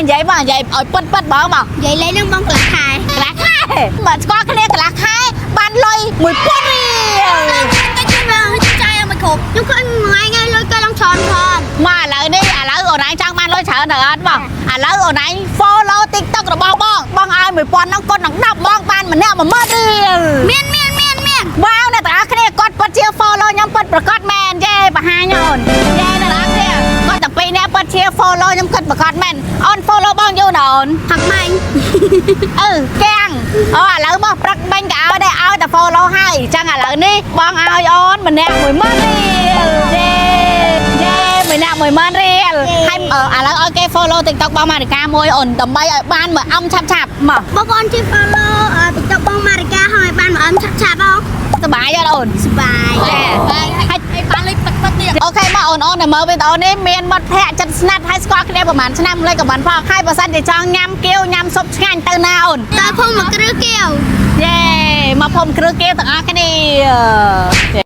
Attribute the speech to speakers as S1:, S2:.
S1: និយាយមកនិយាយឲ្យពិតពិតបងមក
S2: និយាយលេងនឹងបងកន្លះខែ
S1: កន្លះខែមកស្គាល់គ្នាកន្លះខែបានលុយ1000រៀល
S2: តែជួយបងចាយឲ្យមិនគ្រប់ខ្ញុំឃើញមួយថ្ងៃលុយគេឡើងច្រើនផង
S1: មកឥឡូវនេះឥឡូវអូនឯងចង់បានលុយច្រើនទៅអត់បងឥឡូវអូនឯង follow TikTok របស់បងបងឲ្យ1000ហ្នឹងគាត់នឹង10បងបានម្នាក់10000រៀល
S2: មានមានមានមាន
S1: វ៉ាវអ្នកទាំងអស់គ្នាគាត់ពិតជា follow ខ្ញុំពិតប្រកបមែនយេបង្ហាញអូនយេអ្នកទាំងអស់គ្នាគាត់តែពីរនាក់ពិតជា follow ខ្ញុំគិតប្រកបមែនអូន follow បងយូរណាអូន
S2: ផឹកមាញ់
S1: អឺកាំងអូឥឡូវមកព្រឹកបាញ់ក៏ឲ្យដែរឲ្យតែ follow ហើយអញ្ចឹងឥឡូវនេះបងឲ្យអូនម្នាក់10000រៀលយេយេម្នាក់10000រៀលហើយឥឡូវឲ្យគេ follow TikTok បងម៉ារិកាមួយអូនដើម្បីឲ្យបានមួយអំឆាប់ឆាប់មក
S2: បងប្អូនជួយ follow TikTok បងម៉ារិកាហើយបានមួយអមឆាប់ឆាប់បង
S1: សប្បាយអត់អូន
S2: សប្បាយ
S1: ចា
S2: ហើយហើយបានលុយប៉ិតប៉ិតទៀត
S1: OK មកអូនអូនដែលមើលវីដេអូនេះមានមិត្តភ័ក្តិចិត្តស្និទ្ធហើយស្គាល់គ្នាប្រហែលឆ្នាំលេខក៏បានផងហើយបើសិនជាចង់ញ៉ាំគាវញ៉ាំស៊ុបឆ្ងាញ់ទៅណាអូន
S2: តើភូមិមកគ្រឹះកៀវ
S1: យេមកភូមិគ្រឹះគាវទាំងអស់គ្នា។